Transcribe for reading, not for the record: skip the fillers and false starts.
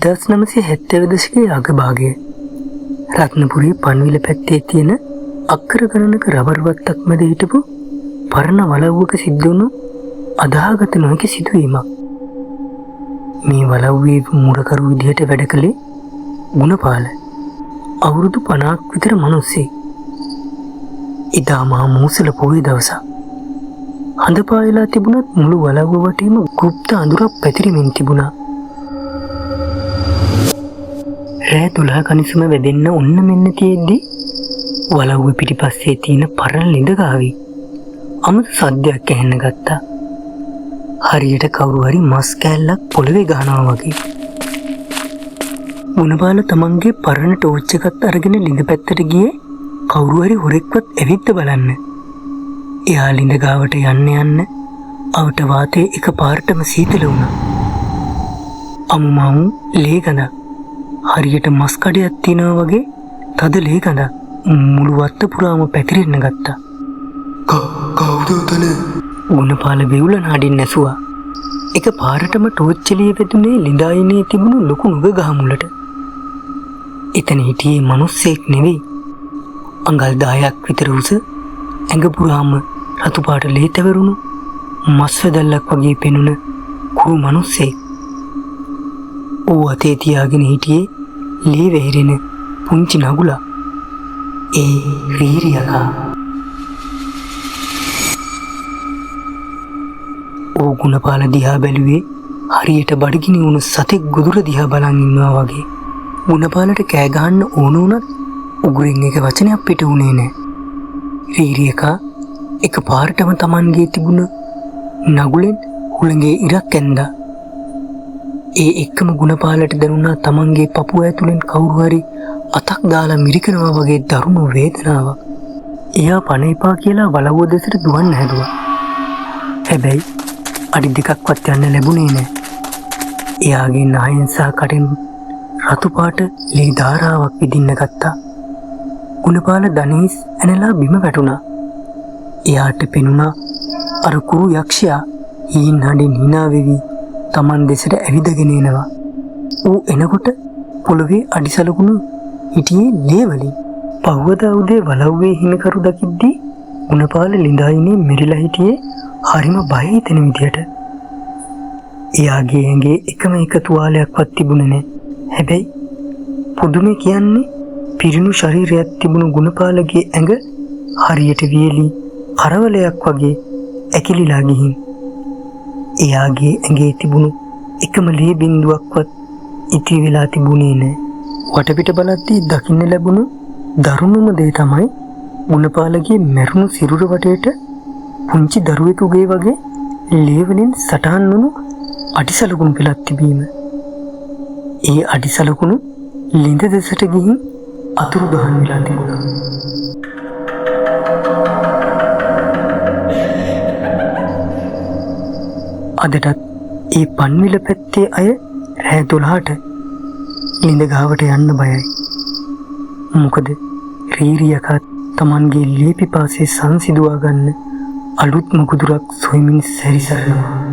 1970 දශකයේ අගභාගය රත්නපුරේ පන්විල පැත්තේ තියෙන අක්කර ගණනක රබර් වත්තක් මැද හිටපු පරණ වලව්වක සිද්ධ වුණු අදාහගත නොහැකි සිදුවීමක්. මේ වලව්වේ මුරකරු විදිහට වැඩ කළේ ගුණපාල අවුරුදු 50ක් විතර මිනිස්සෙක්. එදා මහා මූසල පොහොය දවසක්. හඳ පායලා තිබුණත් මුළු වලව්ව වටේම ගුප්ත අඳුරක් පැතිරෙමින් තිබුණා. රෑ 12 කනිසම වැදෙන්න ඔන්න මෙන්න තියෙද්දි වලව්ව පිටිපස්සේ තියෙන පරණ ලිඳ ගාවේ අමුතු සද්දයක් ඇහෙන්න ගත්තා. හරියට කවුරු හරි මස් කෑල්ලක් පොළවේ ගහනවා වගේ. ගුණපාල තමන්ගේ පරණ ටෝච් එකත් අරගෙන ලිඳ පැත්තට ගියේ කවුරු හරි හොරෙක්වත් ඇවිත්ද බලන්න. එයා ලිඳ ගාවට යන්න යන්න අවට වාතයේ එක පාරටම සීතල වුණා. අමුමමු ලේ ගඳක්, හරියට මස් කඩයක් තියෙනවා වගේ තද ලේ ගඳක් මුළු වත්ත පුරාම පැතිරෙන්න ගත්තා. කවුද උතන? ගුණපාල වෙවුලන හඩින් ඇසුවා. එක පාරටම ටෝච් එළිය වැදුනේ ලිඳ අයිනේ තිබුණු ලොකු නුග ගහ මුලට. එතන හිටියේ මිනිස්සෙක් නෙවෙයි. අඟල් 10ක් විතර උස, ඇඟ පුරාම රතු පාට ලේ තැවරුණු මස් වැදල්ලක් වගේ පෙනුන කුරු මිනිස්සෙක්. ඌ අතේ තියාගෙන හිටියේ ලේ වැහිරෙන පුංචි නගුලක්. ඒ රීරියකා. ඌ ගුණපාල දිහා බැලුවේ හරියට බඩගිනි වුණු සතෙක් ගුදුර දිහා බලන් ඉන්නවා වගේ. ගුණපාලට කෑ ගහන්න ඕන වුණත් උගුරෙන් එක වචනයක් පිට වුණේ නෑ. රීරියකා එක පාරටම Tamanගේ තිබුණ නගුලෙන් හුළඟේ ඉරක් ඇන්දා. ඒ එක්කම ගුණපාලට දැනුණා Tamanගේ පපුව ඇතුලෙන් කවුරු හරි අතක් දාලා මිරිකනවා වගේ දරුණු වේදනාවක්. එයා පණ එපා කියලා වලව්ව දෙසට දුවන්න හැදුවා. හැබැයි අඩි දෙකක්වත් යන්න ලැබුණේ නෑ. එයාගේ නහයෙන් සහ කටෙන් රතු පාට ලේ ධාරාවක් විදින්න ගත්තා. ගුණපාල දණහිස් ඇනලා බිම වැටුණා. එයාට පෙනුණා අර කුරු යක්ෂයා හීන් හඬින් hina වෙවි Taman දෙසට ඇවිදගෙන එනවා. ඌ එනකොට පොළවේ අඩිසලකුණු හිටියේ ලේ වලින්. පහුවදා උදේ වලව්වේ හිමිකරු දකිද්දී ගුණපාල ලිඳ අයිනේ මෙරිලා හිටියේ හරිම බය හිතෙන විදියට. එයාගේ ඇඟේ එකම එක තුවාලයක්වත් තිබුණේ නෑ. හැබැයි පුදුමේ කියන්නේ පිරිණු ශරීරයක් තිබුණු ගුණපාලගේ ඇඟ හරියට වියලි කරවලයක් වගේ ඇකිලිලා ගිහින්. එයාගේ ඇඟේ තිබුණු එකම ලේ බින්දුවක්වත් ඉතිරි වෙලා තිබුණේ නෑ. වටපිට බලද්දී දකින්න ලැබුණු දරුණුම දේ තමයි ගුණපාලගේ මැරුණු සිරුර වටේට පුංචි දරුවෙකුගේ වගේ ලේ වලින් සටහන් වුණු අඩිසලකුණු පෙළක් තිබීම. ඒ අඩිසලකුණු ලිඳ දෙසට ගිහින් අතුරු දහන් වෙලා තිබුණා. අදටත් ඒ පන්විල පැත්තේ අය රෑ 12ට ලිඳ ගාවට යන්න බයයි. මොකද රීරියකා Tamanගේ ලේ පිපාසය සංසිඳුවා ගන්න අලුත්ම ගුදුරක් සොයමින් සැරිසරනවා.